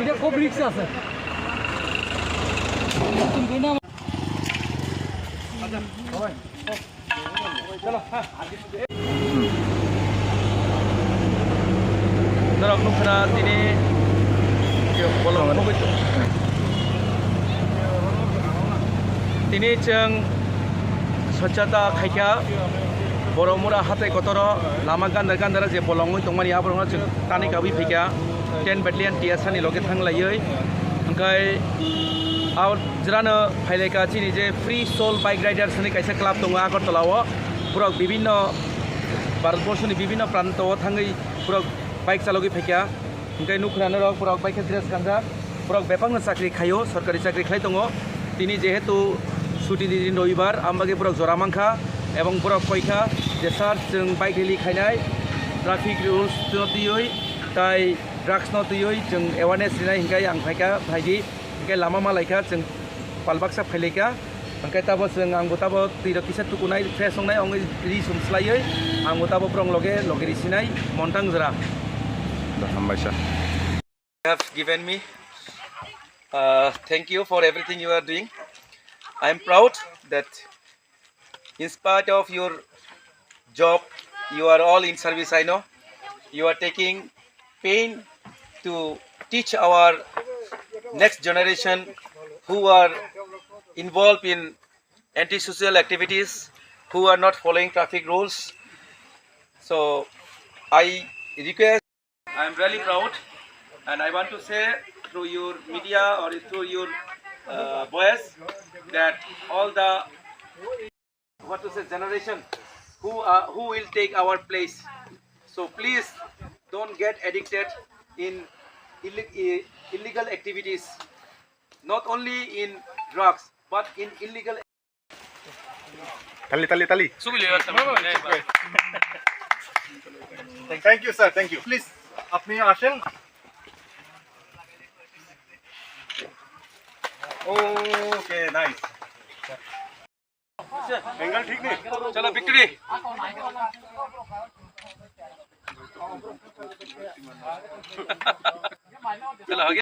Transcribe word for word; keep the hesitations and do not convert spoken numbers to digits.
এটা খুব রিস্ক আছে। Norok nukha tini bolong nugwi tong. Tini chwng swchhata khaikha, Boromura hatai kotoro lama gandar gandara je bolong wngwi tongmani aborokno chwng tani kabwi phaikha, ten battalion T S R ni loge thanglaiwi. Hwnkhe a jwrano phailaikha chini je Free Soul Bike Riders hwnwi kaisa club tongo Agartala o. Borok bibinno Bharatborsoni bibinno pranto o thangwi borok bike chalogwi phaikha. Hwnkhe nukha norok borok bike dress kanjak, borok bebakno chakri khaio, sorkari chakri khlai tongo. Tini jehetu suti ni din robibar, ambagwi borok jora mankha, ebong borok koikha je sir, chwng bike rally khainai, traffic rules no twiwi tai drugs no twiwi chwng awareness rinai, hwnkhe ang phaikha phaidi, hwnkhe lama malaikha chwng pal baksa phailaikha. Hwnkhe tabo chwng, angbo tabo twi rok kisa tukunai, fresh wngnai, wngwi ri sum slaiwi, angbo tabo borok loge loge risinai montang jora. Hambai sir. Have given me. Uh, thank you for everything you are doing. I am proud that in spite of your job, you are all in service, I know. You are taking pain to teach our next generation who are involved in anti-social activities, who are not following traffic rules. So I request, I am really proud, and I want to say through your media or through your, uh, voice that all the, what to say, generation who are, who will take our place. So please don't get addicted in illeg-, i-, illegal activities, not only in drugs but in illegal. Tali, tali, tali. Thank you, sir. Thank you. Please, আপনি আসেন। Okay, nice. Angle ঠিক নেই। Chalo, victory. Chalo, आगे।